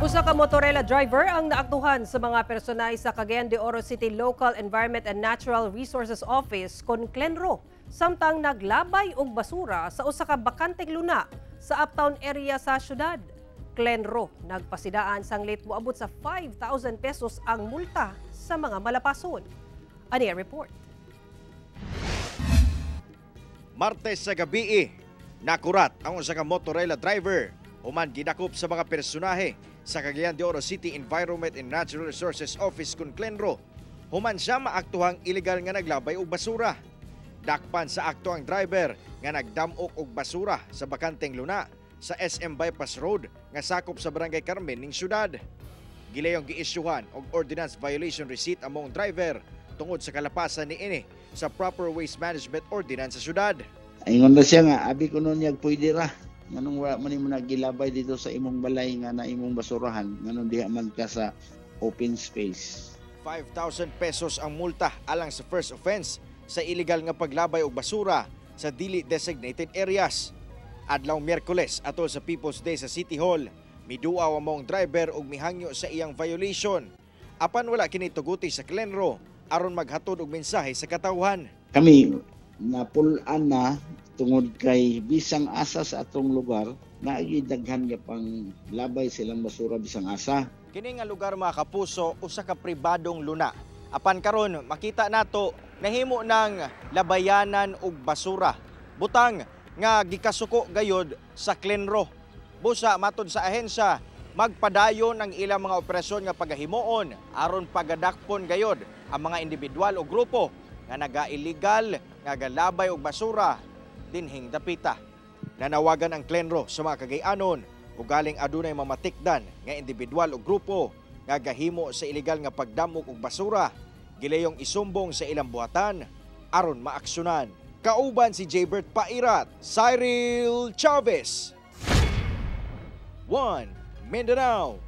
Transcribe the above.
Usa ka motorela driver ang naaktuhan sa mga personay sa Cagayan de Oro City Local Environment and Natural Resources Office kon Clenro samtang naglabay og basura sa usa ka bakanteng luna sa uptown area sa syudad. Clenro nagpasidaan sanglit moabot sa 5,000 pesos ang multa sa mga malapason. Ani ang report. Martes sa gabi, nakurat ang usa ka motorela driver human gidakop sa mga personahe sa Cagayan de Oro City Environment and Natural Resources Office kun Clenro. Human siya maaktuhang ilegal nga naglabay og basura. Dakpan sa akto ang driver nga nagdamok og basura sa bakanteng luna sa SM Bypass Road nga sakop sa Barangay Carmen ning syudad. Gilayong giisyuhan og ordinance violation receipt among driver tungod sa kalapasan niini sa proper waste management ordinance sa syudad. Ingon na siya nga, abi ko nun niyag pwede ra. Nganong wala man nimo nagilabay dito sa imong balay nga na imong basurahan, nganong diha man ka sa open space? 5,000 pesos ang multa alang sa first offense sa illegal nga paglabay og basura sa dili designated areas. Adlaw Miyerkules atol sa People's Day sa City Hall, miduaw ang maong driver og mihangyo sa iyang violation. Apan wala kini tuguti sa Clenro aron maghatod og mensahe sa katawhan. Kami napulaan na tungod kay bisang asa sa atong lugar naagi daghan nga pang labay silang basura bisang asa. Kini nga lugar, mga kapuso, usa ka pribadong luna. Apan karon makita nato nahimo ng labayanan og basura. Butang nga gikasuko gayod sa Clenro. Busa matod sa ahensya, magpadayon ang ilang mga operasyon nga pagahimuon aron pagadakpon gayod ang mga individual o grupo nga naga-illegal nga galabay og basura dinhing dapita. Nanawagan ang Clenro sa mga Kagayanon ugaling adunay mamatikdan nga individual o grupo nga gahimo sa ilegal nga pagdamok og basura, gilayong isumbong sa ilang buhatan aron maaksyonan. Kauban si Jaybert Pairat, Cyril Chavez. 1 Mindanao.